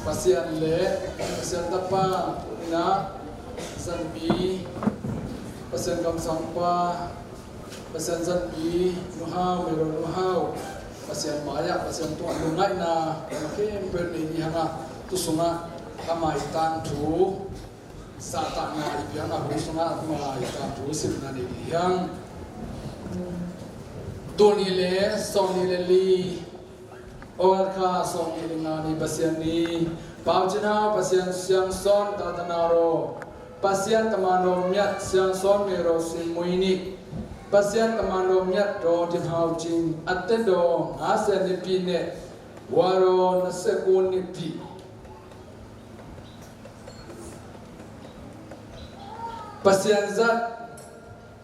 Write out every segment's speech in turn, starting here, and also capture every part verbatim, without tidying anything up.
Pasian le Pasian Tapa ina, Pasian Pi, Pasian Kamsangpa, Pasian Zanpi, Nu Hau, Mero Nu Hau, Pasian mai-ah Pasian tungah lungngaihna khempeuh nei dih hang a, tu sungah a maitang thu, sahtakna i piang a hu sungah a maitang thu simna nei dih hang. Tul nih le sawmnih le li, August kha sawmnih le nga ni Pasian ni, Pau Cin Hau, Pasian Siangsawn, Tatanaro, Pasian Kamano Miat, Siangsawn Mero Sin Mui ni, Pasian Kamano Miat, Daw Dim Hau Cing, Atte Daw, Nga Sen Ni Pi ne, Waro Na Se Kun Ni Pi, Pasian Zat,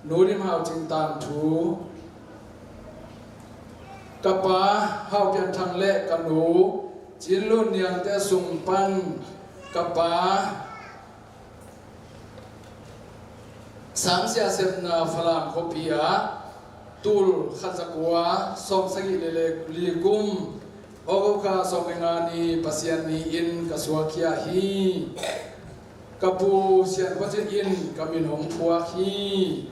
Nu Dim Hau Cing tangthu, ka pa Hau Pian Thang le ka nu Cin Lun Niangte sung pan ka pa Sang Sia Sepna Falam khuapi ah tul khat za kua sawm sagih le li kum August kha sawm le nga ni Pasian ni in ka suakkhia hi. Ka pu Sian Khua Cin in ka min hong phuak hi.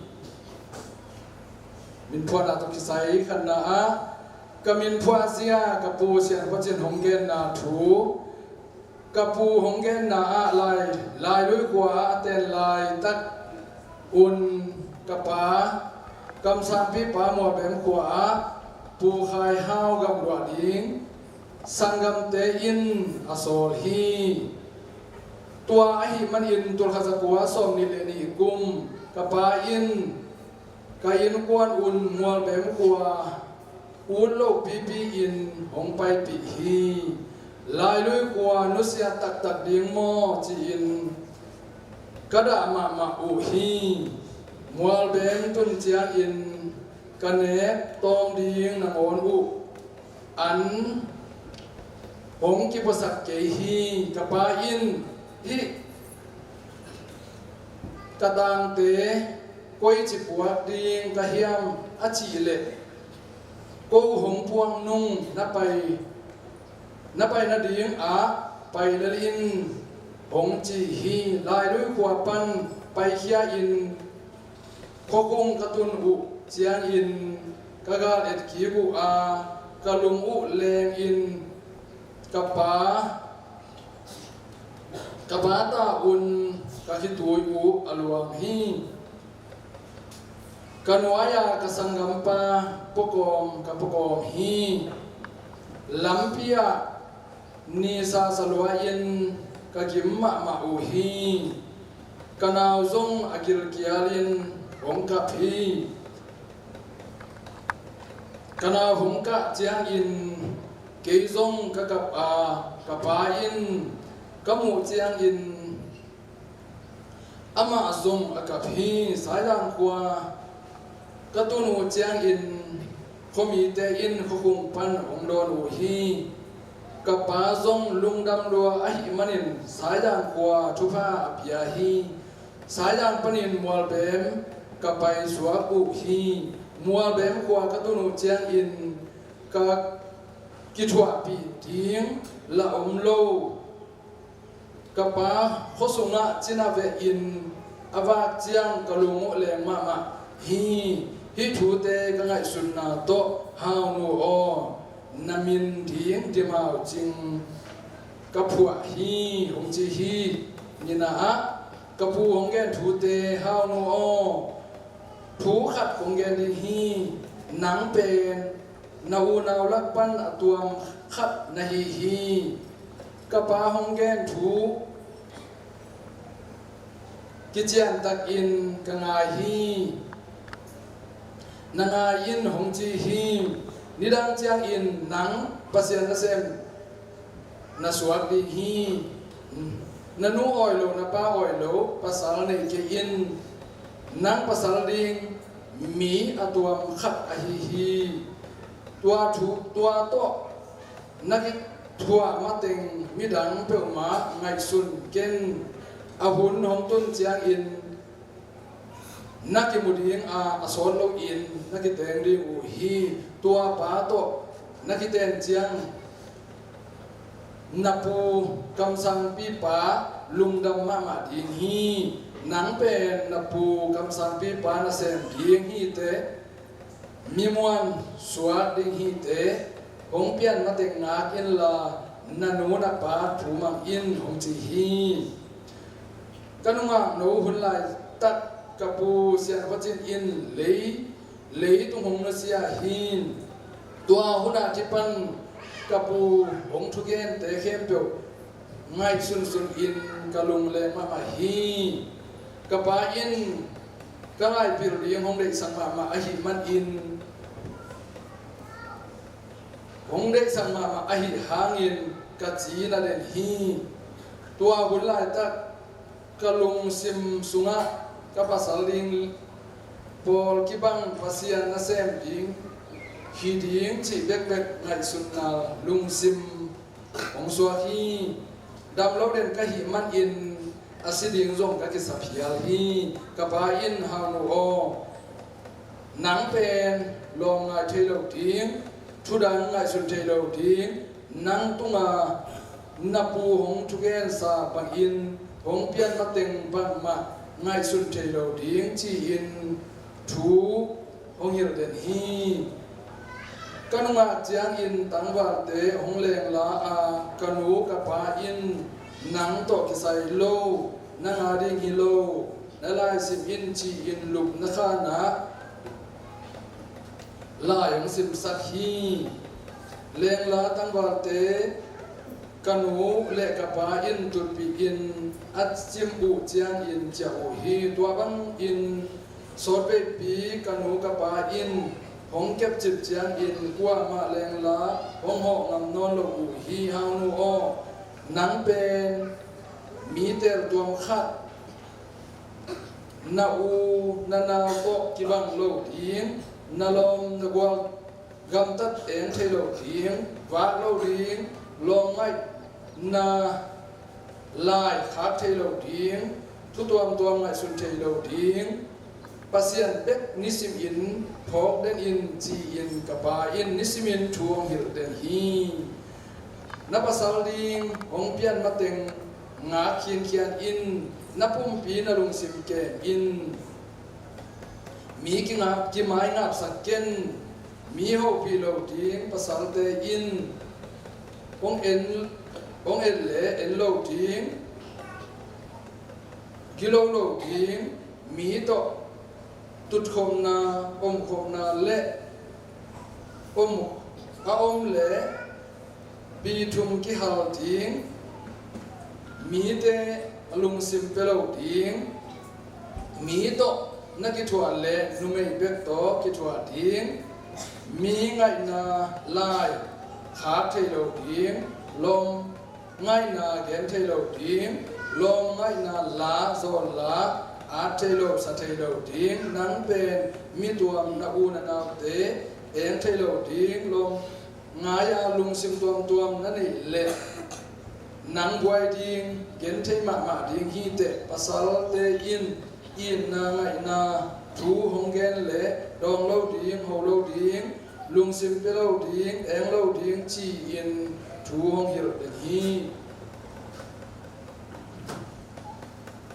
Min phuahna tawh kisai khatna ah ka min phuah zia ka pu Sian Khua Cin hong genna thu, ka pu hong genna ah lai, Lailui khua ah a ten laitak un ka pa Kamsangpi pa Mualbem khua ah Pu Khai Hau gamh luah ding sanggamte in a sawl hi. Tua ahih manin tul khat za kua sawmnih le nih kum ka pa in ka innkuan un Mualbem khua ut lo pipi in hong paipih hi. Lailui khua nusia taktak ding maw ci-in ka dah mahmah uh hi. Mualbem tun ciangin ka nek tawng ding nangawn uh an hong kipuasak kei hi. Ka pa in hih ka tangte koici puak ding ka hiam a cih leh, ko hong puak nung na pai, na pai nading ah pai lel in hong ci hi. Lailui khua pan paikhia in khuakhung ka tun uh ciangin ka gal et kik uh a, ka lung uh leng in ka pa, ka pa ta un ka khitui uh a luang hi. Ka nuai-a ka sanggampa puakawm ka puakawm hi. Lampi ah nisa sa lua-in ka gim mahmah uh hi. Ka nau zong a gilkialin hong kap hi. Ka nau hong kah ciangin kei zong ka kap a, ka pa in ka muh ciangin amah zong a kap hi. Saizang khua ka tun uh ciangin khuamite in khuakhung pan hong dawn uh hi. Ka pa zong lungdam lua ahih manin Saizang khua thupha a pia hi. Saizang panin Mualbem ka paisuak uh hi. Mualbem khua ka tun uh ciangin ka kithuahpih ding la om lo. Ka pa khua sungah cina vehin a vak ciang ka lung uh leng mahmah hi. Hih thute ka ngaihsutna tawh Haunu aw, na min ding Dim Hau Cing ka phuah hi, hong ci hi. Nina ah ka pu hong gen thute, Haunu aw, thu khat kong gen ding hi. Nang pen na unau lak pan a tuam khat na hi hi. Ka pa hong gen thu kician takin ka ngai hi. Na ngai in, hong ci hi. Nidang ciangin nang Pasian nasem na suak ding hi. Na nu awi lo, na pa awi lo pasal nei kei in. Nang pasal ding mi a tuam khat ahi hi. Tua thu, tua tawh na ki, thuah mateng midang peuhmah ngaihsun ken. A hun hong tun ciangin na kimu ding a, a sawt loin na kiteng ding uh hi. Tua pa tawh na kiten ciang na pu kamsangpipa lungdam mahmah ding hi. Nang pen na pu kamsangpipa nasem ding hi teh, mi muan suak ding hi teh, hong pian mateng ngak inla na nu na pa thu mang in, hong ci hi. Ka nungakno hun laitak ka pu Sian Khuacin in lei, leitung hong nusia hi. Tua hun a kipan ka pu hong thugente khempeuh ngaihsunsun in ka lungleng mahmah hi. Ka pa in ka laipil ding hong deihsak mahmah ahih manin, hong deihsak mahmah ahih hangin ka ci na den hi. Tua hun laitak ka lungsim sungah ka pasal ding pawl kibang Pasian nasem ding hi ding cih bekbek ngaihsunna lungsim hong suak hi. Dam lo den ka hih manin a si ding zong ka kisa phial hi. Ka pa in, Haunu aw, nang pen lawm ngai thei lo ding, thudang ngaihsun thei lo ding, nang tunga na pu hong thugensa bangin hong pian mateng bangmah ngaihsun thei lo ding ci-in thu hong hilh den hi. Ka nungak ciangin tangvalte hong lengla a, ka nu ka pa in nang tawh kisai lo, na nga ding hi lo, na laisim in ci-in lupna khanah lai hong simsak hi. Lengla tangvalte ka nu le ka pa in tutpih in a cim uh ciangin ciah uh hi. Tua bangin sawtveipi ka nu ka pa in hong kepcip ciangin kuamah lengla hong hawh ngam nawn lo uh hi. Haunu aw, nang pen mi teltuam khat, na u na nau tawh kibang lo ding, na lawm na gual gamtat eng thei lo ding, vak lo ding, lawm ngaihna lai khak thei lo ding, thu tuamtuam ngaihsun thei lo ding, Pasian bek nisimin phawk den in ci-in ka pa in nisimin thu hong hilh den hi. Na pasal ding hong pian mateng ngak khinkhian in, na pumpi na lungsim kem in. Mi kingap, kimai ngapsak ken. Mi hopih lo ding pasalte in hong en, hong en le en lo ding, gilo lo ding, mi tawh tutkhopna, omkhopna le om a om le pi thum kihal ding, mite lungsim pia lo ding, mi tawh na kithuah le numei bek tawh kithuah ding, mi ngaihna lai khak thei lo ding, lawm ngaihna gen thei lo ding, lawm ngaihna la zawn la at thei lo sa thei lo ding, nang pen mi tuam na u na naute eng thei lo ding, lawm ngai-a lungsim tuamtuam na neih leh nang buai ding, gen thei mahmah ding hi teh, pasalte in itna ngaihna thu hong gen leh dawng lo ding, ho lo ding, lungsim pia lo ding, eng lo ding ci-in thu hong hilh den hi.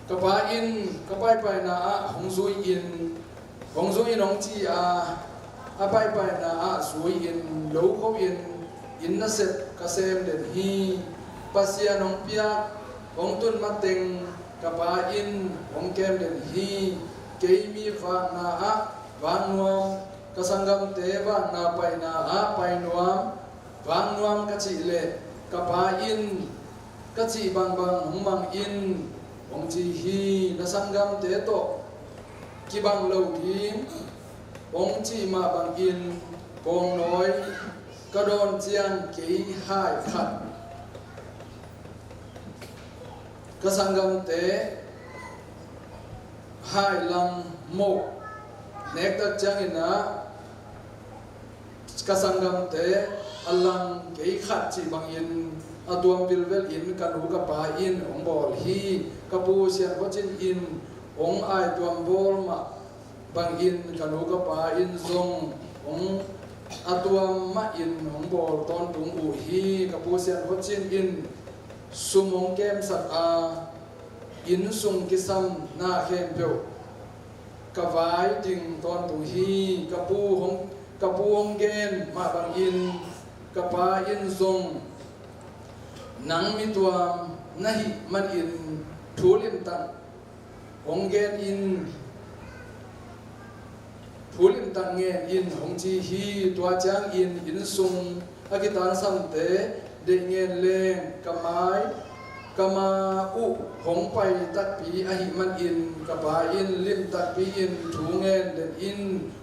Ka pa in ka paipaina ah hong zui in, hong zui in hong ci a, a paipaina ah zui in lo kho in, inn nasep ka sem den hi. Pasian hong piak hong tun mateng ka pa in hong kem den hi. Kei mi vakna ah vak nuam, ka sanggamte vakna paina ah pai nuam, vak nuam ka cih leh ka pa in ka cih bangbang hong mang in, hong ci hi. Na sanggamte tawh kibang lo ding hong cih mah bangin kawngnawi ka dawn ciang kei hai khat ka sanggamte hai lam moh nektak ciangin ah Ka sanggamte a lang kei khat cih bangin a tuam vilvel in ka nu ka pa in hong bawl hi. Ka pu Sian Khuacin in hong ai tuam bawl mah bangin ka nu ka pa in zong hong a tuam mah in hong bawl tawntung uh hi. Ka pu Sian Khuacin in sum hong kemsak a, inn sung kisam na khempeuh ka vai ding tawntung hi. Ka pu hong, ka pu hong gen mah bangin ka pa in zong nang mi tuam na hih manin thu limtak hong gen in, thu limtak ngen in hong ci hi. Tua ciangin inn sung a kitangsamte deih ngen leng ka mai, ka ma uh hong pai takpi ahih manin ka pa in lim takpi in thu ngen den in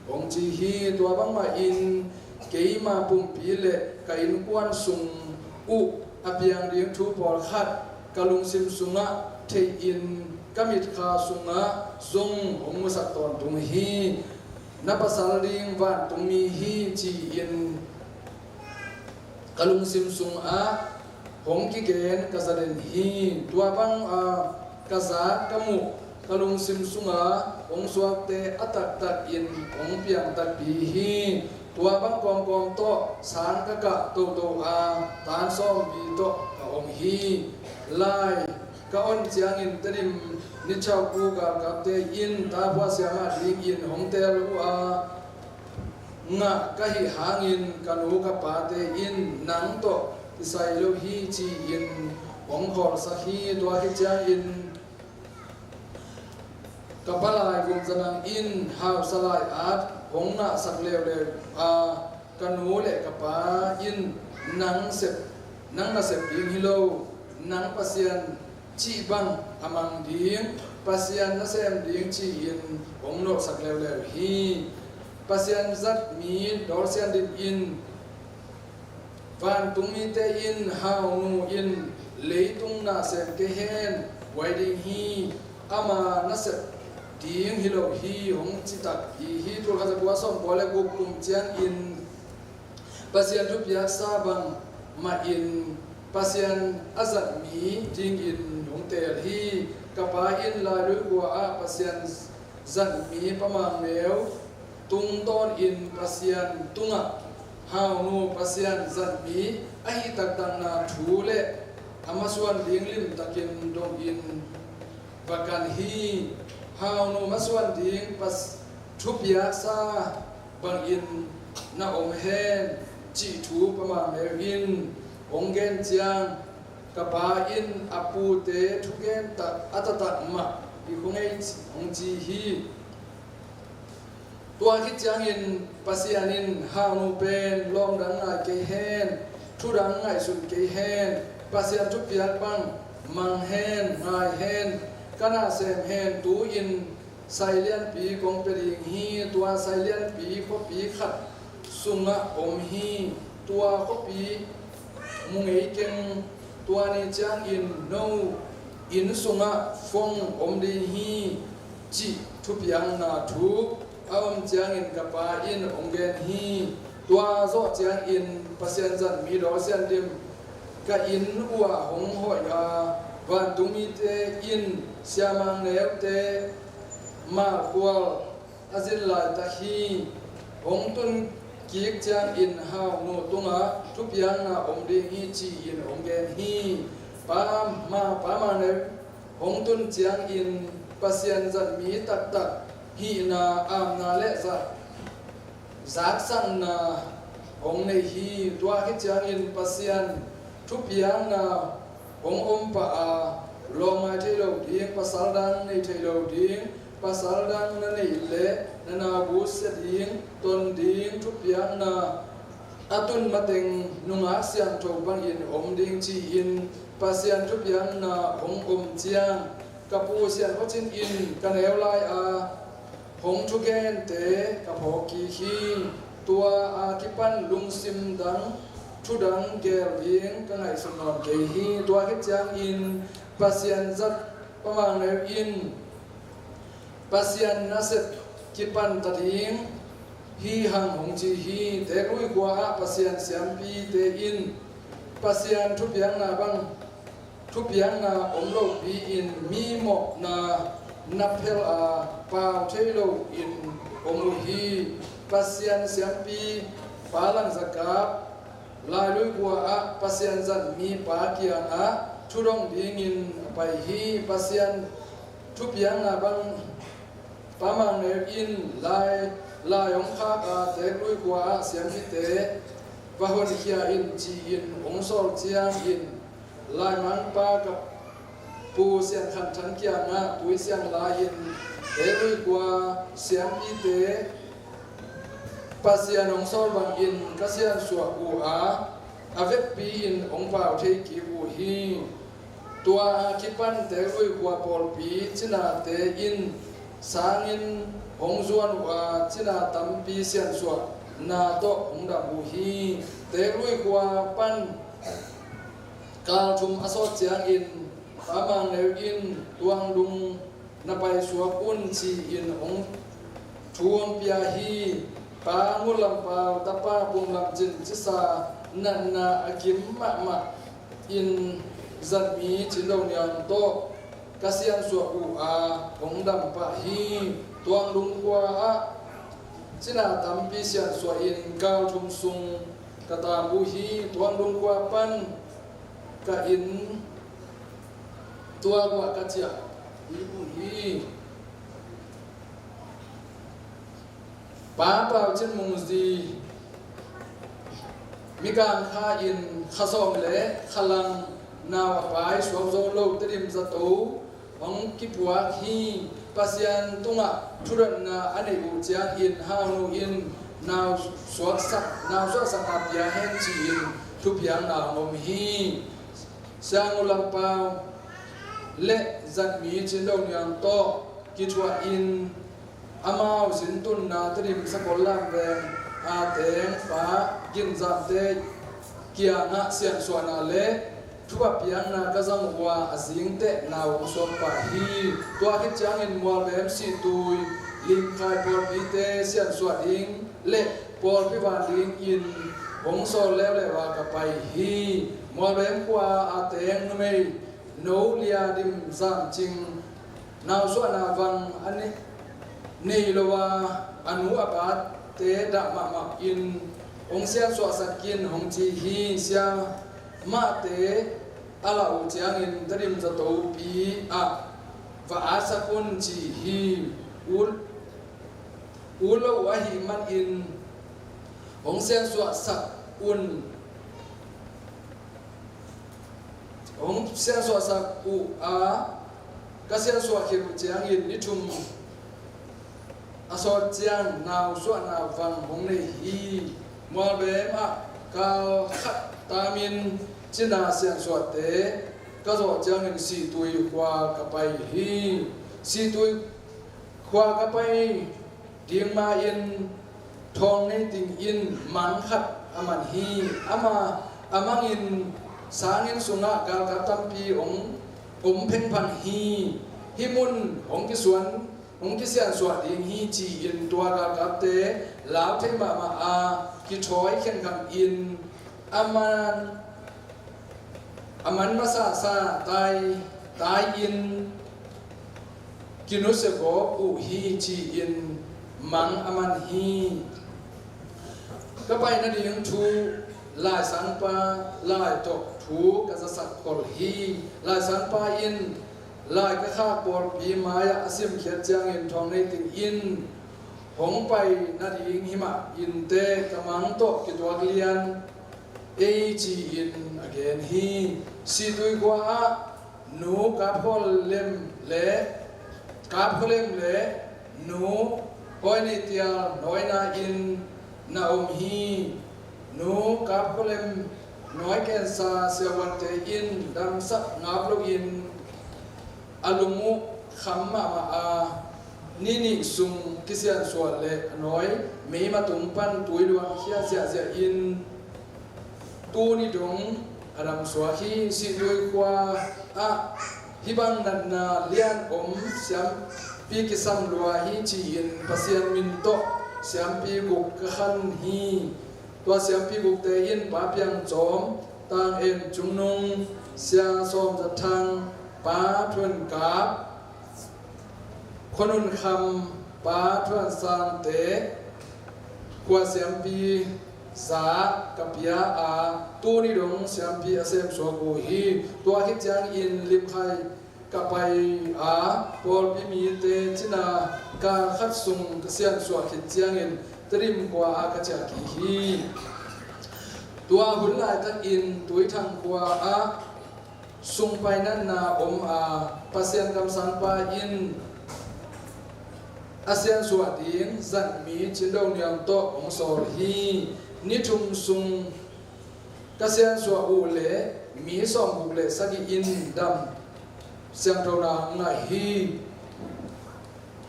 hong ci hi. Tua bangmah in keima pumpi le ka innkuan sung uh a piang ding thu pawlkhat ka lungsim sungah theih in ka mitkha sungah zong hong musak tawntung hi. Na pasal ding vantungmi hi ci-in ka lungsim sungah hong kigen ka za den hi. Tua bang a ka zak ka muh ka lungsim sunga hong suakte a taktak in hong piang takpi hi. Tua bang kawmkawm tawh sang ka kah toto a tan sawmpi tawh ka om hi. Lai ka on ciangin Tedim Nichauku galkapte in taphua siamah dingin hong tel uh a, ngah ka hih hangin ka nu ka pate in nang tawh kisai lo hi ci-in hong khawlsak hi. Tua khit ciangin ka palai Gum Za Nang in hausa lai-at hong ngahsak leuleu a, ka nu le ka pa in nang sep, nang nasep ding hi lo, nang Pasian cih bang a mang ding, Pasian nasem ding ci-in hong nolhsak leuleu hi. Pasian zat mi Dawl Sian Dim in, vantungmite in Haunu in leitung na sem kei hen, buai ding hi, ama nasep ding hi lo hi hong citak hi. Hi tul khat za kua sawm kua le guk kum ciangin Pasian thupiaksa bang mahin Pasian a zat mi dingin hong teel hi. Ka pa in Lailui khua ah Pasian zat mi Pa Mang Neu tungtawnin Pasian tungah Haunu Pasian zat mi ahi taktakna thu le a masuan ding limtakin dongin va kan hi. Haunu masuan ding Pas thupiaksa bangin na om hen cih thu Pa Mang Neu in hong gen ciang ka pa in a pute thugen tak a taktak mah i khua ngei hong ci hi. Tua khit ciangin Pasian in Haunu pen lawm dang ngai kei hen, thu dang ngaihsun kei hen, Pasian thupiak bang mang hen, ngai hen, ka na sem hen, tu-in sai lianpi kong pia ding hi. Tua sai lianpi khuapi khat sungah om hi. Tua khuapi mu ngei keng. Tua ni ciangin no inn sungah fong om ding hi cih thupiakna thu a om ciangin ka pa in hong gen hi. Tua zawh ciangin Pasian zat mi Dawl Sian Dim ka inn uah hong hoih a, vantungmite in Sia Mang Neute malkhual a zin laitak hi. Hong tun kik ciangin Haunu tungah thupiakna om ding hi ci-in hong gen hi. Pa Ma, Pa Mang Neu hong tun ciangin Pasian zat mi taktak hihna, amna le zak zaksakna hong nei hi. Tua khit ciangin Pasian thupiakna hong om pah a, lawm ngai thei lo ding, pasal dang nei thei lo ding, pasal dang na neih leh na nabu sia ding, ton ding, thupiakna a tun mateng nungak siangtho bangin om ding ci-in Pasian thupiakna hong om ciang ka pu Sian Khuacin in ka neu lai a hong thugente ka phawk kik hi. Tua a kipan lungsim dang, thu dang gel ding ka ngaihsut nawn kei hi. Tua khit ciangin Pasian zat Pa Mang Neu in Pasian nasep kipan ta ding, hi hang hong ci hi. Teeklui khua ah Pasian siampite in Pasian thupiakna bang thupiakna om lopi-in mi mawhna na phel a pau thei loin om uh hi. Pasian siampi Pa Lang Za Kap Lailui khua ah Pasian zat mipa kiangah thudong dingin a pai hi. Pasian thupiakna bang Pa Mang Neu in lai, lai hong khak a, Teeklui khua ah siampite va honkhia in ci-in hong sawl ciangin, laimangpa ka Pu Sian Khan Thang kiangah tui siang lai-in, Teeklui khua siampite Pasian hong sawl bangin ka siansuah uh a, a vekpi-in hong pau thei kik uh hi. Tua a kipan Teeklui khua pawlpi cinate in sangin hong zuan uh a, cina tampi siansuahna tawh hong dam uh hi. Teeklui khua pan kal thum a sawt ciangin Pa Mang Neu in Tuangdung na pai suak un ci-in hong thu hong pia hi. Pa Ngun Lam Pau, Tapa Pum Lam Cin cisa natna a kim mahmah in zat mi Cin Do Niang tawh ka siansuah uh a, hong dam pah hi. Tuangdung khua ah cina tampi siansuah in kal thum sung ka taam uh hi. Tuangdung khua pan ka inn tuak uah ka ciah hi uh hi. Pa Pau Cin Mung Zi Mikang Kha in kha sawm le kha lang nau a pai suak zo lo Tedim zato hong kipuak hi. Pasian tungah thudotna a neih uh ciangin Haunu in nau suaksak, nau suaksak a pia hen ci-in thupiakna hong om hi. Sia Ngun Lam Pau le zat mi Cin Do Niang tawh kithuah in amau sintunna Tedim Sakol Lam Veng a teng Pa Gin Zam te kiangah siansuahna le thupha piakna ka zang uh a, a zing teh nau hong suak pah hi. Tua khit ciangin Mualbem Sihtui Lim Khai pawlpite siansuah ding le pawlpi van dingin hong sawl leuleu a ka pai hi. Mualbem khua a teng numei No Lia Dim Zam Cing nau suahna vang a nei, nei lo a, a nu a pate dah mahmah in hong siansuahsak in hong ci hi. Siamahte a lah uh ciangin Tedim zatopi ah va atsak un ci hi. Ut, ut lo uh ahih manin hong siansuahsak un, hong siansuahsak uh a, ka siansuah khit uh ciangin ni thum a sawt ciang nau suahna vang hong nei hi. Mualbem ah kal khat taamin cina siansuahte ka zawh ciangin Sihtui khua ka pai hi. Sihtui khua ka pai ding ma-in Thawng Nei Ting in mang khat a man hi. Ama a mangin sanginn sungah galkap tampi hong om phengphang hi. Hih mun hong kisuan, hong kisiansuah ding hi ci-in tua galkapte lau thei mahmah a, kithawi khenkhat in a man a man masasa tai, tai-in kinusia gawp uh hi ci-in mang a man hi. Ka pai nading thu laisangpa lai tawh thu ka zasak khol hi. Laisangpa in lai ka khak pawlpi mai-ah a simkhiat ciangin Thawng Nei Ting in hong pai nading hi mah inteh ka mang tawh kituak lian ei ci-in a gen hi. Sihtui khua ah Nu Kap Khaw Lem le, Kap Khaw Lem le Nu Hawi Nei Tial nawina in na om hi. Nu Kap Khaw Lem nawi kensa siavuante in damsak ngap loin a lung uh kham mahmah a, ni nih sung kisiansuah le a nawi meima tung pan tui luang khia ziahziah in tuni dong a damsuak hi. Sihtui khua ah hih bang natna lian om siampi kisam lua hi ci-in Pasian min tawh siampi guk ka khan hi. Tua siampi gukte in Pa Piang Cawm, Tang En Cung Nung, Sia Sawm Za Thang, Pa Thuan Kap, Khua Nun Kham, Pa Thuan Sangte khua siampi za ka pia a, tuni dong siampi a semsuak uh hi. Tua khit ciangin Limkhai ka pai a, pawlpi mite cina kal khat sung ka siansuah khit ciangin Tedim khua ah ka ciah kik hi. Tua hun laitakin Tuithang khua ah sungpai natna om a, Pasian kamsangpa in a siansuah ding zat mi Cin Do Niang tawh hong sawl hi. Ni thum sung ka siansuah uh leh mi sawmguk le sagih in dam siangthona hong ngah hi.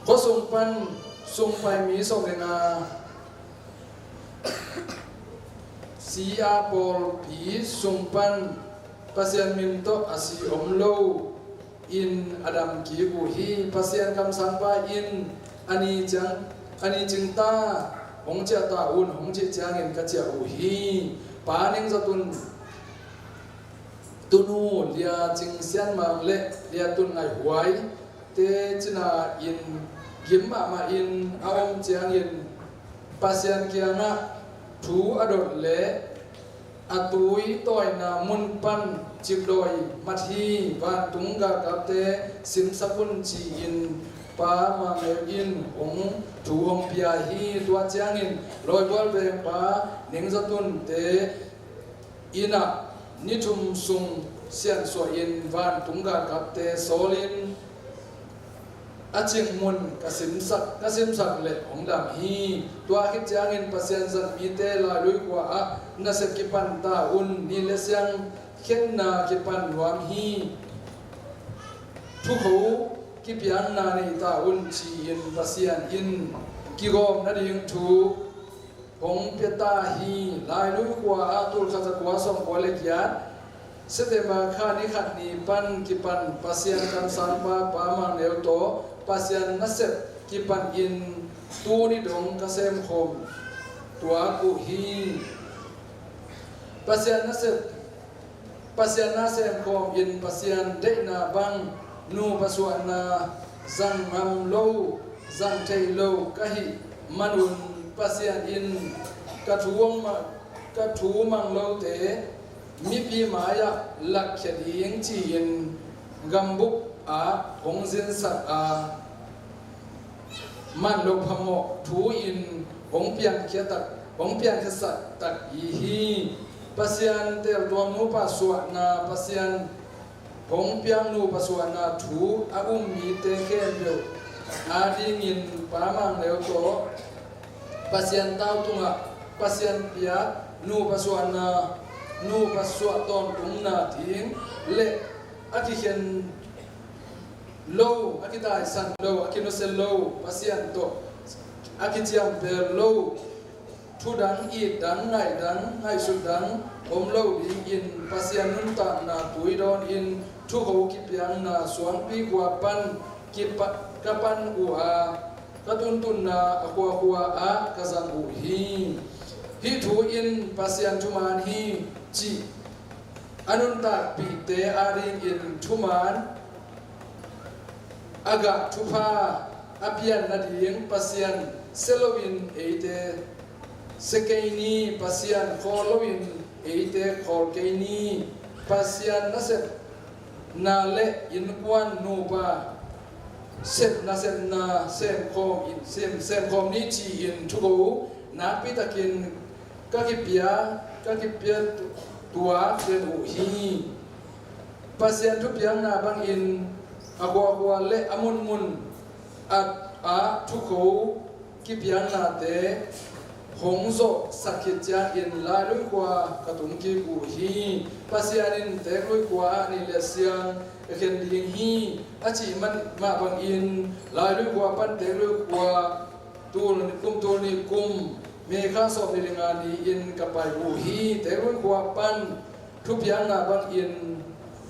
Khua sung pan sungpai mi sawm le nga si a, pawlpi sung pan Pasian min tawh a si om lo in a dam kik uh hi. Pasian kamsangpa in a ni ciang, a ni cing ta, hong ciah ta un, hong cih ciangin ka ciah uh hi. Pa Neng Za Tun, Tunu Lia Cing Sian Mang le Lia Tun Ngai Huai te cina in gim mahmah in a om ciangin Pasian kiangah thu a dot le a tui tawina mun pan cikdawi mat hi. Vantung galkapte simsak un ci-in Pa Mang Neu in hong thu hong pia hi. Tua ciangin Lawibual veng Pa Neng Za Tunte inn ah ni thum sung siansuah in vantung galkapte sawlin a cing mun ka simsak, ka simsak le hong dam hi. Tua khit ciangin Pasian zat mite Lailui khua ah nasep kipan ta un, ni le siang khenna kipan nuam hi. Thukho kipiakna nei ta un ci-in Pasian in kigawm nading thu hong pia ta hi. Lailui khua ah tul khat za kua sawm kua le giat, September kha ni khat ni pan kipan Pasian kamsangpa Pa Mang Neu tawh Pasian nasep kipan in tuni dong ka semkhawm tuak uh hi. Pasian nasep Pasian na semkhawm in Pasian deihna bang nupa suahna zang ngam lo, zang thei lo ka hih manun Pasian in ka thu mang, ka thu mang lote mipi mai-ah lakkhia ding ci-in gambup ah hong zinsak a, man lo phamawh thu in hong piangkhia tak, hong piangkhiasak tak i hi. Pasian teltuam nupa suahna, Pasian hong piang nupa suahna thu a um mite khempeuh adingin Pa Mang Neu tawh Pasian tau tungah Pasian piak nupa suahna, nupa suah tawntungna ding le a kikhen lo, a kitaisan lo, a kinusia lo Pasian tawh a kiciampel lo, thudang, itdang, ngaihdang, ngaihsutdang om lo dingin Pasian nuntakna tui dawnin thukho kipiakna suangpi khua pan kipa-, ka pan uh a, ka tuntunna a khuakhua ah ka zang uh hi. Hih thu in Pasian thuman hi cih a nuntakpihte adingin thuman a gah thupha a pian nading Pasian sia loin eite sia kei ni, Pasian khawl loin eite khawl kei ni. Pasian nasepna le innkuan nupa sep, nasepna semkhawm in, sem, semkhawm ni ci-in thukho nakpi takin ka kipia, ka kipia tu-, tua ken uh hi. Pasian thupiakna bangin a khuakhua le a munmun ah, ah thukho kipiaknate hong zawhsak khit ciangin Lailui khua ka tung kik uh hi. Pasian in Teeklui khua ah ni le siang ka khen ding hi a cih mah bangin Lailui khua pan Teeklui khua tul, kum tul nih kum May kha sawm nih le nga ni-in ka pai uh hi. Teeklui khua pan thupiakna bangin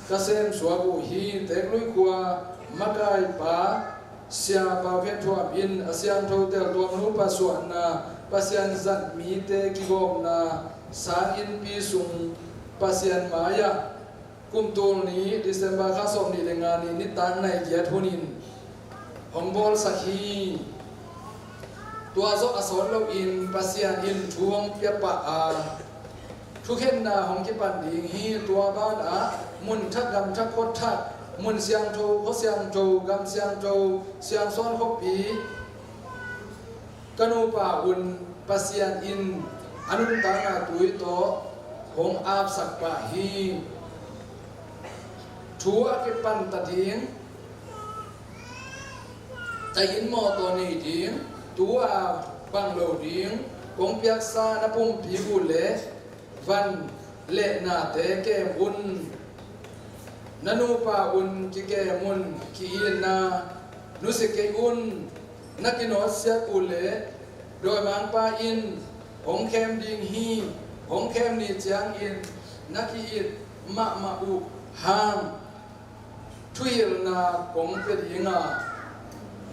ka semsuak uh hi. Teeklui khua makaipa Sia Pau Khen Thuam in a siangtho teltuam nupa suahna, Pasian zat mite kigawmna sang innpi sung Pasian mai-ah kum tul ni December kha sawm nih le nga ni nitak nai giat hunin hong bawlsak hi. Tua zawh a sawt loin Pasian in thu hong pia pah a, thukhenna hong kipan ding hi. Tua banah mun thak, gam thak, khua thak, mun siangtho, khua siangtho, gam siangtho, siangsawn khuapi, ka nupa un Pasian in a nuntakna tui tawh hong apsak pah hi. Thu a kipan ta ding, tahin mawtaw nei ding, tu-a bang lo ding, kong piaksa na pumpi uh le van le nate kem un. Na nupa un kikem un. Ki-itna nusia kei un. Na kinawtsiat uh le dawimangpa in hong khem ding hi. Hong khem ni ciangin na ki-it mahmah uh hang thuhilhna kong pia ding a,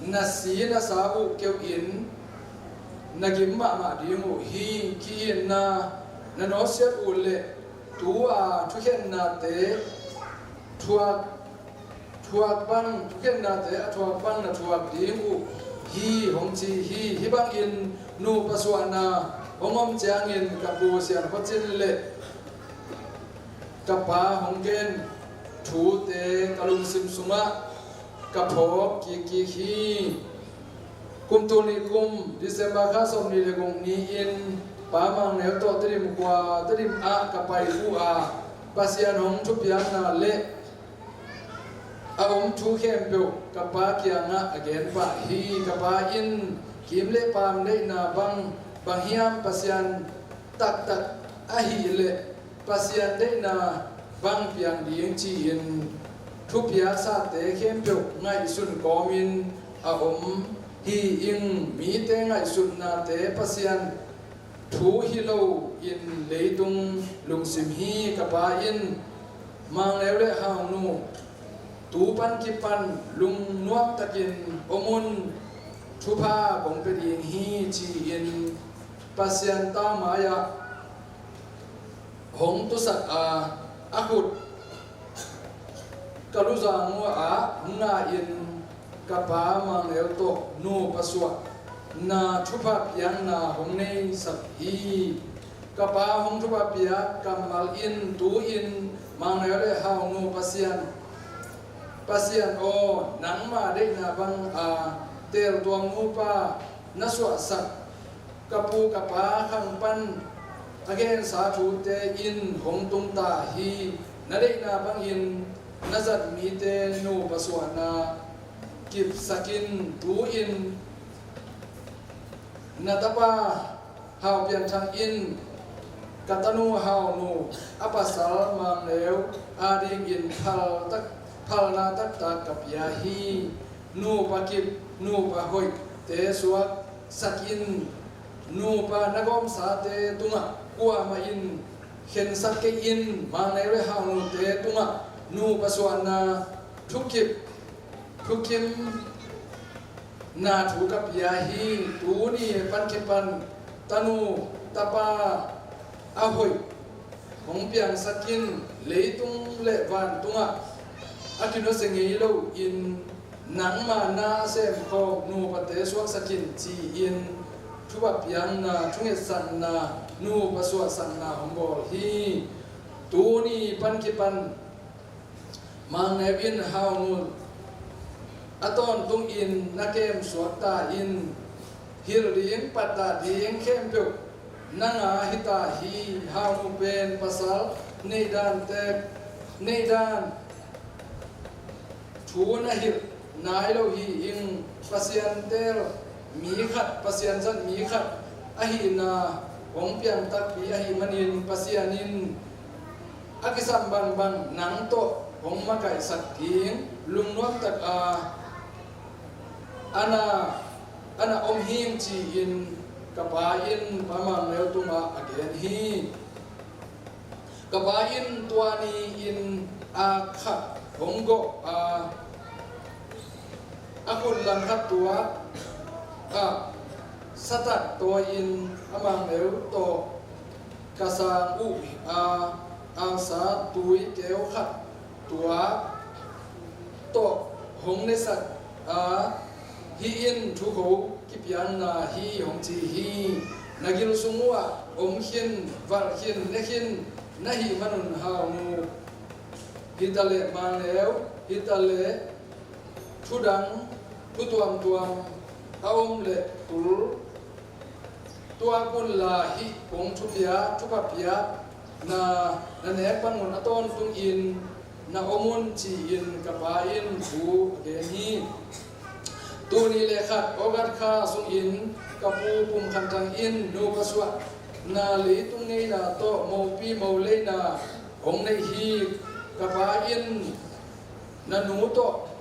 na si na sa uh keu in na gim mahmah ding uh hi. Ki-itna na nawtsiat uh le tu-a thukhennate thuak, thuak bang, thukhennate a thuak bang na thuak ding uh hi, hong ci hi. Hih bangin nupa suahna hong om ciangin ka pu Sian Khua Cin le ka pa hong gen thute ka lungsim sungah ka phawk kikkik hi. Kum tul nih kum December kha sawm nih le guk ni-in Pa Mang Neu tawh Tedim khua, Tedim ah ka pai uh a, Pasian hong thupiakna le a om thu khempeuh ka pa kiangah a gen pah hi. Ka pa in kim le paam deihna bang, bang hiam, Pasian taktak ahih leh Pasian deihna bang piang ding ci-in thupiaksate khempeuh ngaihsun kawmin a om hi ing. Mite ngaihsutnate Pasian thu hi lo in leitung lungsim hi. Ka pa in Mang Neu le Hau Nu tu pan kipan lungnuam takin om un, thupha kong pia ding hi ci-in Pasian tau mai-ah hong tusak a, a khut ka luzang uh ah hong nga-in ka pa Mang Neu tawh nupa suahna thupha piakna hong neisak hi. Ka pa hong thupha piak kammal in tu-in Mang Neu le Hau Nu Pasian, Pasian aw, nangma deihna bang a teltuam nupa na suahsak ka pu ka pa khang pan a gensa thute in hong tung ta hi. Na deihna bangin na zat mite nupa suahna kipsak in. Tu-in na tapa Hau Pian Thang in ka tanu Hau Nu a pasal Mang Neu adingin phal tak, phalna taktak ka pia hi. Nupa kip, nupa hoihte suaksak in. Nupa na gawmsate tungah kuamah in khensak kei in. Mang Neu le Hau Nute tungah nupa suahna thukip, thukim na thu ka pia hi. Tuni pan kipan tanu tapa a hoih hong piangsak in. Leitung le vantungah a kinusia ngei lo in nangma na semkhawm nupate suaksak in ci-in thupha piakna, thungetsakna, nupa suahsakna hong bawl hi. Tuni pan kipan Mang Neu in Hau Nu a tawntungin na kem suak ta in. Hilh ding, pattah ding khempeuh nang a hi ta hi. Hau Nu pen pasal neih dan tek, neih dan thu na hilh nai lo hi ing. Pasian tel mi khat, Pasian zat mi khat ahihna hong piang takpi ahih manin Pasian in a kisam bangbang nang tawh hong makaihsak ding lungnuam tak a, a na, a na om hing ci-in ka pa in Pa Mang Neu tungah a gen hi. Ka pa in tua ni-in a khat hong gawh a, A khut langkhat tuak ah satak tawi-in a mangneu tawh ka sang uh a, angsa tui keu khat tuak tawh hong nesak a, hih in thukho kipiakna hi hong ci hi. Na gil sung uh ah om khin, valh khin, ne khin na hih manun Hau Nu, hi ta leh mangneu, hi ta leh thudang, thu tuamtuam a om leh tul tuak unla, hih kong thupia, thupha piakna na nek bang un a tawntungin na om un, ci-in ka pa in thu a gen hi. Tul nih le khat August kha sungin ka pu Pum Khan Thang in nupa suahna leitung ngeina tawh mopi moleina hong nei hi. Ka pa in na nu tawh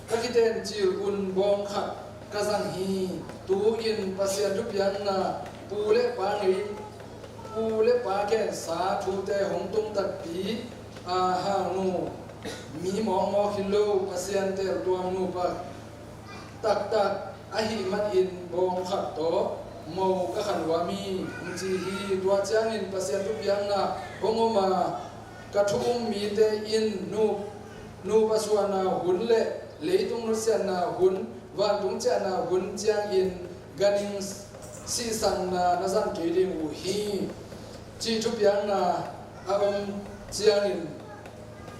ka kitencil un bawng khat ka zang hi. Tu-in Pasian thupiakna, pu le pa ngei, pu le pa gensa thute hong tung takpi a, Hau Nu, mi mawkmawk hi lo, Pasian teltuam nupa taktak ahih manin bawng khat tawh mo ka khan nuam hi, hong ci hi. Tua ciangin Pasian thupiakna hong om a, ka thu um mite in nu, nupa suahna hun le leitung nusiatna hun, vantung ciahna hun ciangin ganhing sihsanna na zang kei ding uh hi, cih thupiakna a om ciangin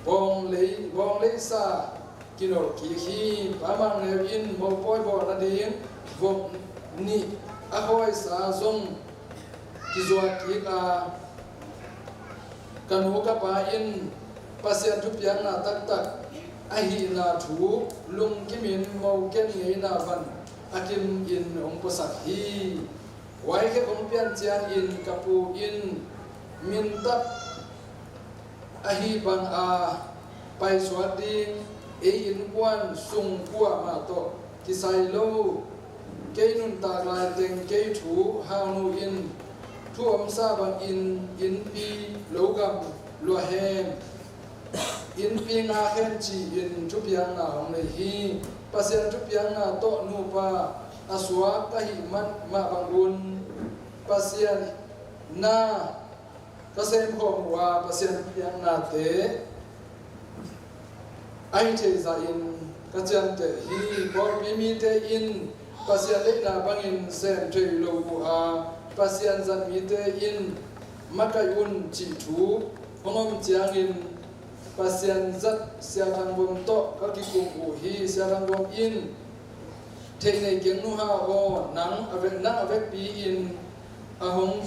bawng lei, bawng leisa kinolh kik hi. Pa Mang Neu in mopawi bawl nading vok nih a hawisa zong kizuak kik a, ka nu ka pa in Pasian thupiakna taktak ahihna thu lungkimin mo ken ngeina van a kimin hong puasak hi. Huai khek hong pian ciangin ka pu in mintap ahi banga paisuak ding, ei innkuan sung kuamah tawh kisai lo, kei nuntak laiteng kei thu Hau Nu in thu omsa bangin innpi lo gam lua hen, innpi ngak hen ci-in thupiakna hong nei hi. Pasian thupiakna tawh nupa a suak ka hih mah bangun Pasian na ka semkhawm uh a, Pasian thupiaknate a hi thei zahin ka ciamteh hi. Pawlpi mite in Pasian deihna bangin sem thei lo uh a, Pasian zat mite in makaih un cih thu hong om ciangin Pasian zat Sia Thang Vom tawh ka kikum uh hi. Sia Thang Vom in, "Thei nei keng Nu Hau aw, nang a vek, nang a vekpi in a hong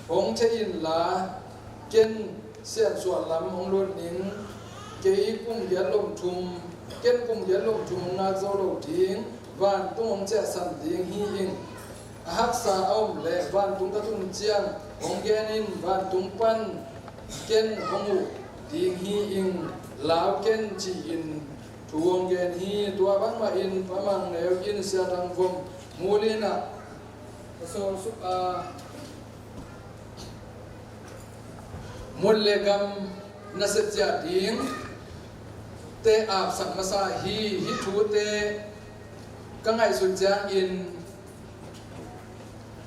hong thei inla, ken siansuah lam hong lut ning, kei kum giat lom thum, ken kum giat lom thum hong ngak zo lo ding, vantung hong ciahsan ding hi ing. A haksa a om leh vantung ka tun ciang hong gen in, vantung pan ken hong uh ding hi ing, lau ken," ci-in thu hong gen hi. Tua bangmahin Pa Mang Neu in Sia Thang Vom mulin ah ka sawlsuk a, mun le gam nasep ciah dingte apsak masa hi. Hih thute ka ngaihsut ciangin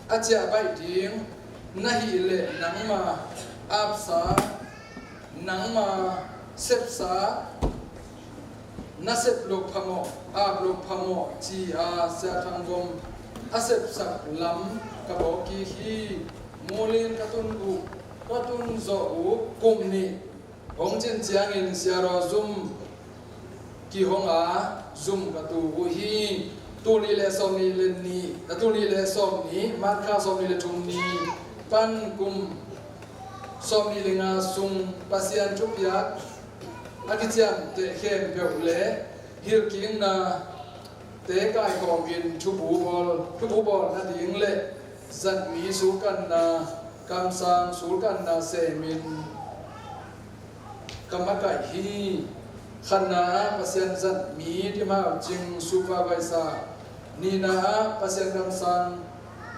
a ciah baih ding na hih leh nangma apsa, nangma sepsa, na sep loh phamawh, ap loh phamawh ci-a Sia Thang Vom a sepsak lam ka bawk kik hi. Mulin ka tun uh, ka tun zawh uh kum nih hong cin ciangin Sia Raw Zum kihong a, zum ka tu uh hi. Tul nih le sawm nih le nih, tul nih le sawm nih, March kha sawm nih le thum ni pan kum sawm nih le nga sung Pasian thupiak a kiciamteh khempeuh le hilhkiknate kaikhawmin thubu bawl, thubu bawl nading le zatmi sulkanna, kamsang sulkanna semin ka makaih hi. Khatna ah Pasian zatmi Thim Hau Cing supervisor, nihna ah Pasian kamsang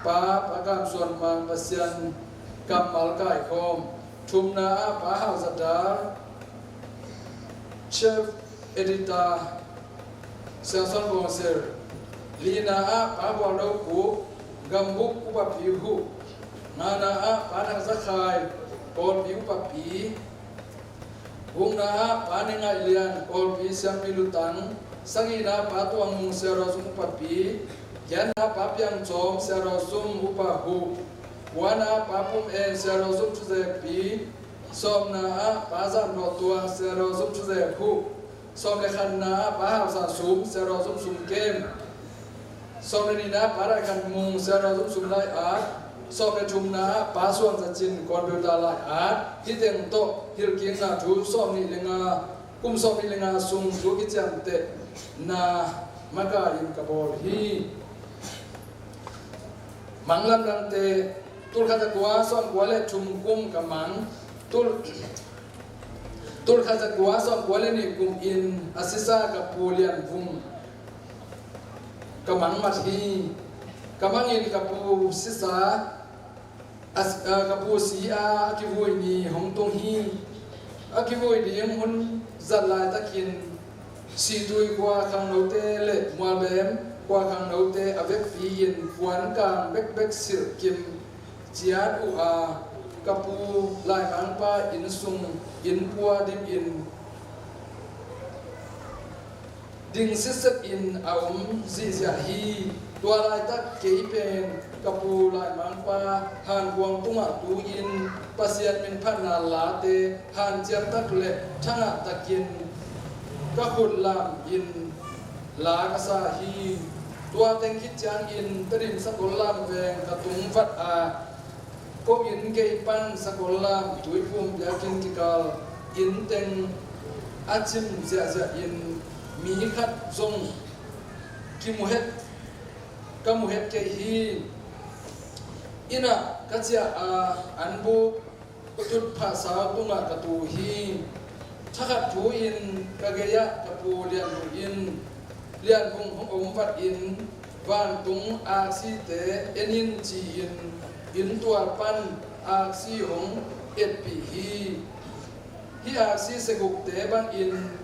pa, Pa Kam Suan Mang, Pasian kammal kaikhawm, thumna ah Pa Hau Za Dal, chief editor, Siangsawn Bawngsil. Lina ah Pa Bualdo Khup, Gambuk upapi huh. Ngana ah Pa Nang Za Khai, Kawlpi upapi. Gukna ah Pa Ne Ngaih Lian, Kawlpi siampi lutang. Sagihna ah Pa Tuang Mung, Sia Raw Zum upapi. Giatna ah Pa Piang Cawm, Sia Raw Zum upa huh. Kuana ah Pa Pum En, Sia Raw Zum thuzekpi. Sawmna ah Pa Zam Daw Tuang, Sia Raw Zum thuzek huh. Sawm le khatna ah Pa Hau Za Sum, Sia Raw Zum sum kem. Sawm le nihna ah Pa Rai Khan Mung, Sia Raw Zum sum lai-at. Sawm le thumna ah Pa Suang Za Cin, Kawnbeu ta lai-at. Hih teng tawh hilhkikna thu sawm nih le nga, kum sawm nih le nga sung thu kiciamtehna makaih in ka bawl hi. Mang lamdangte. Tulkhat zakua sawmkua le thum kum ka mang. Tul, tulkhat zakua sawmkua le nih kum in a sisa ka pu Lian Vung ka mang mat hi. Ka mang in ka pu sisa, a, a, ka pu si a kivui ni hong tung hi. A kivui ding hun zat laitakin Situi khua khangnote le Mualbem khua khangnote a vekpi in puan kang bekbek silh kim ciat uh a, ka pu laimangpa inn sung inn pua dingin ding sitset in a om zihziah hi. Tua laitak kei pen ka pu laimangpa hankuang tungah tu-in Pasian min phatna late hanciam tak le thangah takin ka khut lam in la ka sa hi. Tua teng khit ciangin Tedim Sakollam veng ka tung vat a, ko inn gei pan Sakollam Tuiphum biakinn kikal inn teng a cim ziahziah in mi khat zong kimu het, ka mu het kei hi. Inn ah ka ciah a, an buk tutphah sau tungah ka tu hi. Thakhat thu in ka gei-ah ka pu Lian Vung in, Lian Vung hong om vat in, vantung aksite en in ci-in inn tual pan aksi hong etpih hi. Hih aksi segukte bangin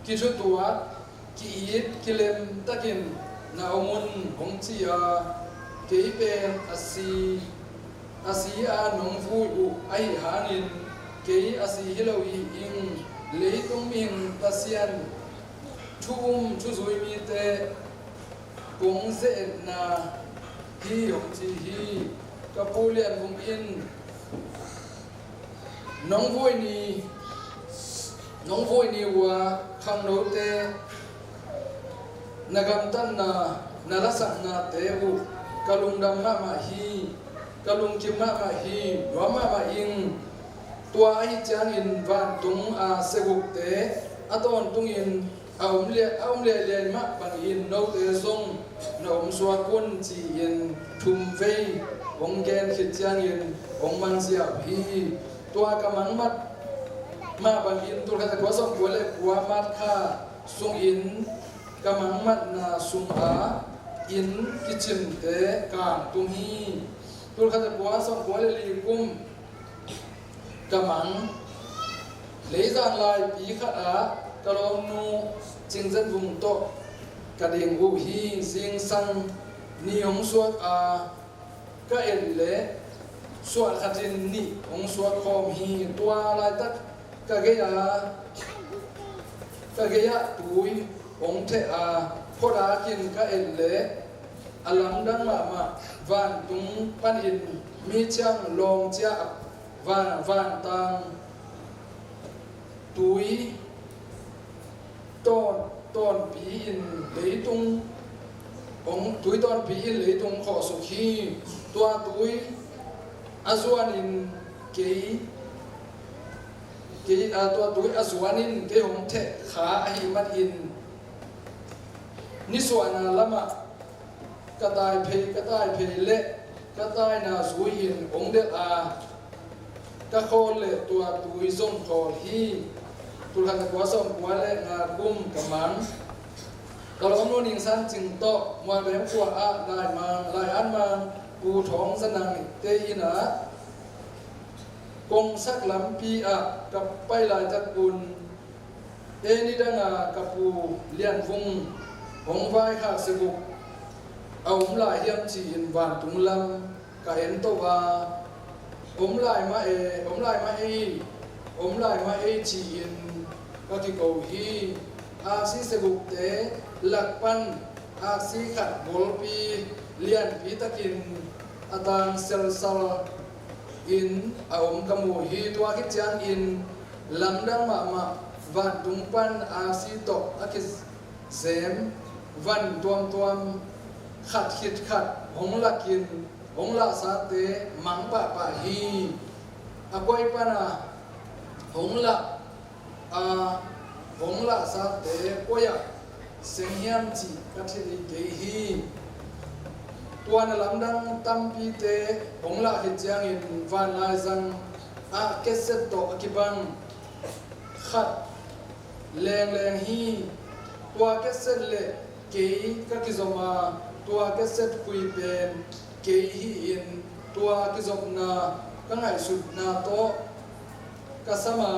kithutuak, ki-it kilem takin na om un hong ci a, kei pen a si, a si a nong vui uh ahi hangin kei a si hi lo hi ing. Leitung mihing Pasian thu um thuzui mite kong ze-etna hi hong ci hi. Ka pu Lian Vung in nong vui ni, nong vui ni uh a khangnote na gamtatna, na lasaknate uh ka lungdam mahmah hi, ka lungkim mahmah hi, nuam mahmah ing. Tua ahi ciangin vantung a segukte a tawntungin a om liai, a om liailiai mah bangin note zong na om suak un ci-in thum vei hong gen khit ciangin hong mang ziau hi. Tua ka mang mat mah bangin tulkhat zakua sawmkua le kua March kha sungin ka mang matna sung a inn kicimte kang tung hi. Tulkhat zakua sawmkua le li kum ka mang. Leizan laipi khat ah ka lawmnu Cing Zan Vung tawh ka ding uh hi. Zingsang ni hong suak a, ka et leh suah khatin nih hong suak khawm hi. Tua laitak ka gei-ah, ka gei-ah tui hong theh a, khuadakin ka et leh a lamdang mahmah vantung panin mi ciang lawng ciah van, vantang tui tawn, tawnpi in leitung hong, tui tawnpi in leitung khawhsuk hi. Tua tui a zuanin kei, kei, a, tua tui a zuanin kei hong theh kha ahih manin nisuahna lamah ka tai phei, ka tai phei leh ka taina zui-in hong delh a, ka khawl leh tua tui zong khawl hi. Tulkhat zakua sawmkua le nga kum ka mang. Ka lawmnu Ning San Cing tawh Mualbem khua ah laimang, lai-at mang Pu Thawng Za Nang te inn ah kongsak lampi ah ka pai laitak un, ei nidang a ka pu Lian Vung hong vaikhak se guk a om lai hiam ci-in vantung lam ka en to a, om lai mah e, om lai mah ei, om lai mah ei ci-in ka kiko hi. Aksi se gukte lak pan aksi khat golpi lianpi takin a tang selsal in a om ka mu hi. Tua khit ciangin lamdang mahmah vantung pan aksi tawh a kizem van tuamtuam khat khit khat hong lakin hong lahsate mang pahpah hi. A koi pana hong lah a hong lahsate koi-ah seng hiam cih ka thei kei hi. Tua na lamdang tampite hong lah khit ciangin vanlaizang ah cassette tawh a kibang khat lengleng hi. Tua cassette le kei ka kizom a, tua cassette khui pen kei hi-in tua kizopna ka ngaihsutna tawh ka sam a,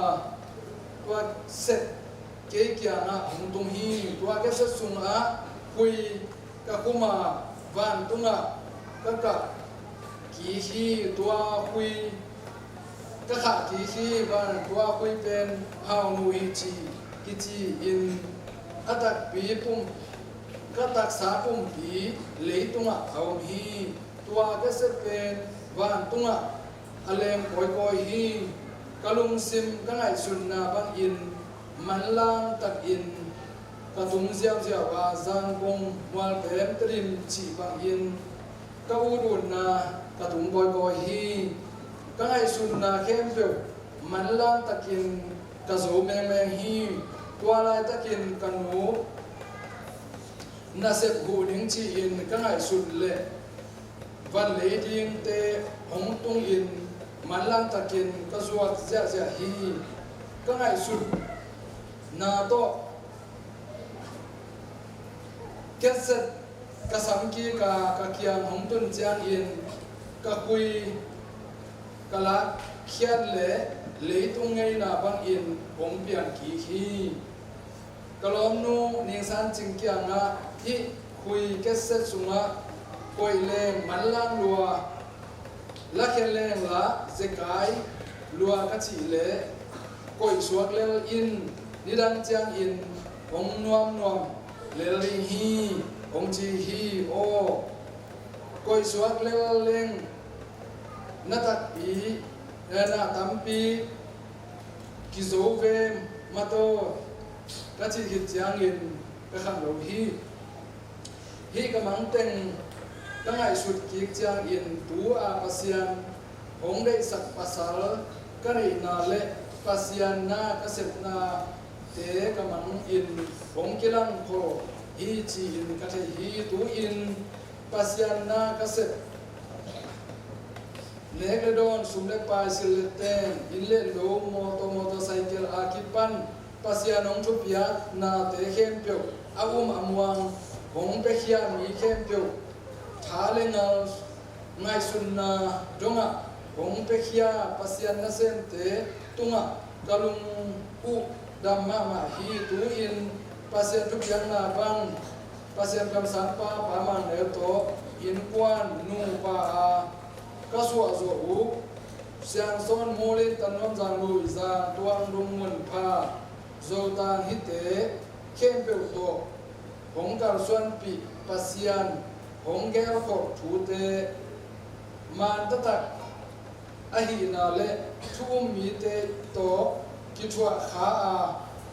tua cassette kei kiangah hong tung hi. Tua cassette sungah khui ka khum a, vantungah ka kah kik hi. Tua khui ka khah kik hi. Van tua khui pen Hau Nu hi ci kici-in a takpi pum ka taksa pumpi leitungah a om hi. Tua cassette pen vantungah a leng kawikawi hi. Ka lungsim ka ngaihsutna bangin manlang takin ka tung ziauziau a, Zangkong mual pen Tedim cih bangin ka ut utna ka tung kawikawi hi. Ka ngaihsutna khempeuh manlang takin ka zo mengmeng hi. Tua laitakin ka nu nasep huh ning ci-in ka ngaihsut leh van lei dingte hong tungin manlang takin ka zuak ziahziah hi. Ka ngaihsutna tawh cassette ka sam kik a, ka kiang hong tun ciangin ka khui ka lakkhiat leh leitung ngeina bangin hong piang kik hi. Ka lawmnu Ning San Cing kiangah hih khui cassette sungah koih leng manlang lua, lakhia leng la zekai lua ka cih leh koih suak lel in, nidang ciangin hong nuamnuam lel ding hi, hong ci hi aw. Koih suak lel leng na takpi, eh, na tampi kizo ve mataw ka cih khit ciangin ka khang lo hi. Hih ka mangteng ka ngaihsut kik ciangin tu-a Pasian hong deihsak pasal ka neihna le Pasian na ka sepnate ka mangin hong kilangkhol hi ci-in ka thei hi. Tu-in Pasian na ka sep nek le dawn, sum le pai, sil le teng, inn le lo, mawtaw, motorcycle a kipan Pasian hong thupiaknate khempeuh a um a muang hong piakhia mi khempeuh tha le ngal ngaihsutna dongah hong piakhia Pasian nasemte tungah ka lung uh dam mahmah hi. Tu-in Pasian thupiakna bang Pasian kamsangpa Pa Mang Neu tawh innkuan nupa a ka suahzawh uh Siangsawn, Mualin, Tannuam, Zanglui, Zan, Tuang, Lungmun, Pha, Zotang hihte khempeuh tawh hong kalsuanpih Pasian hong gelkhawh thute man taktak ahihna le thu um mite tawh kithuah kha a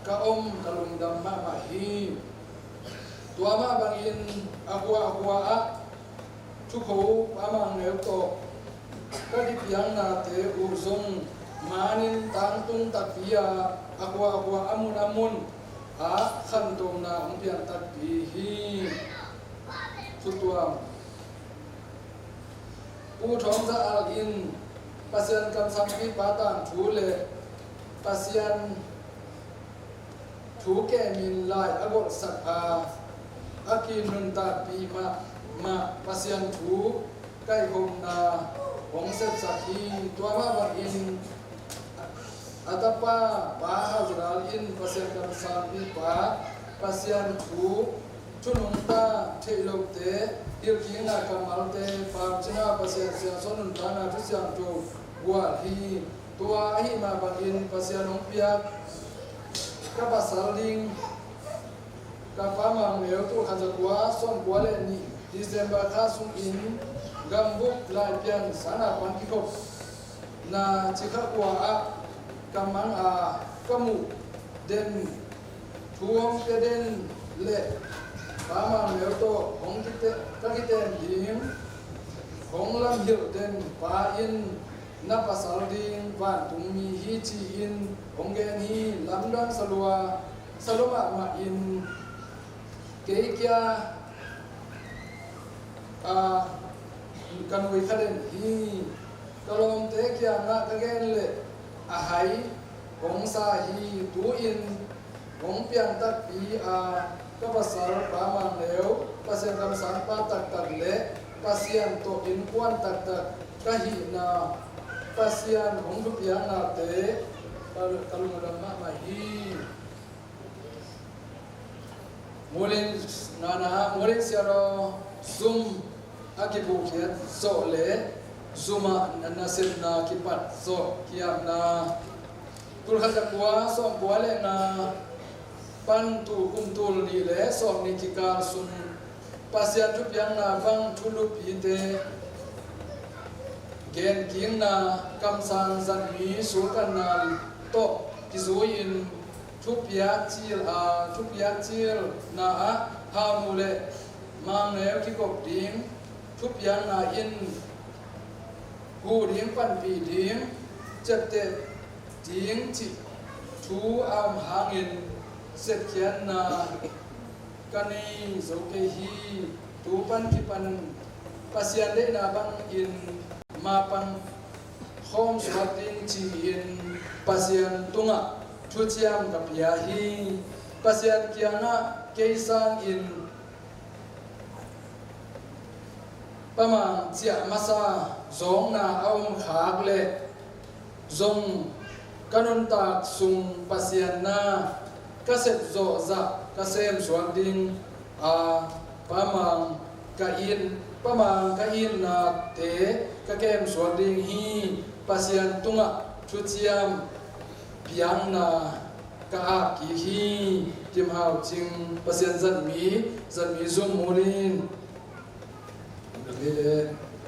ka om ka lungdam mahmah hi. Tua mah bangin a khua a khua ah thukho Pa Mang Neu tawh ka kipiaknate uh zong manin tangtung takpi a, a khua a khua, a mun a mun ah khantona hong piang takpi hi. Thutuam. Pu Thawng Za Al in Pasian kamsangpipa tangthu le Pasian thu kemin lai a golhsak a, a kinuntakpih mahmah Pasian thu kaihkhopna hong sepsak hi. Tua mah bangin a tapa Pa Hau Za Dal in Pasian kamsangpipa, Pasian thu Thu nungta theih lote, hilhkikna kammalte, Pau Cin Hau Pasian siangsawn nuntakna thu siangtho gual hi. Tua ahih mah bangin Pasian hong piak ka pasal ding, ka Pa Mang Neu, tul khat za kua sawm kua le nih December kha sungin Gambuk Laipian sang a pan kikhopna Cikha khua ah ka mang a, ka muh den, thu hong pia den le Pa Mang Neu tawh hong kite-, ka kiten ding, hong lamhilh den pa in na pasal ding vantungmi hi, ci-in hong gen hi. Lamdang sa lua, sa lua mahmah in kei kia, a, ka nui kha den hi. Ka lawmte kiangah ka gen leh a hai hong sa hi. Tu-in hong piang takpi a, ka pasal Pa Mang Neu, Pasian kamsangpa taktak le Pasian tawh innkuan taktak ka hihna, Pasian hong thupiaknate ka, ka lungdam mahmah hi. Mulin ngana, Mulin Siaraw zum a kibuhkhiat zawh le zumah nasepna kipat zawh kiamna, tul khat za kua sawm kua le nga pan tul, kum tul nih le sawm nih kikal sung Pasian thupiakna bang thulupite genkikna, kamsang zatmi sulkanna tawh kizui-in thupiak cil a, thupiak cilna ah Hau Nu le Mang Neu kikop ding, thupiakna in huh ding, panpih ding, ciapteh ding cih thu a om hangin sepkhiatna ka nei zo kei hi. Tu pan kipan Pasian deihna bangin mapang khawm suak ding ci-in Pasian tungah thuciam ka pia hi. Pasian kiangah kei sangin Pa Mang ciah masa zawngna a om khak leh zong ka nuntak sung Pasian na ka sep zawh zah ka sem suak ding a, Pa Mang ka it, Pa Mang ka itnate ka kem suak ding hi. Pasian tungah thuciam piakna ka ap kik hi. Kim Hau Cing, Pasian zatmi, zatmi zum Mulin. Ka mi le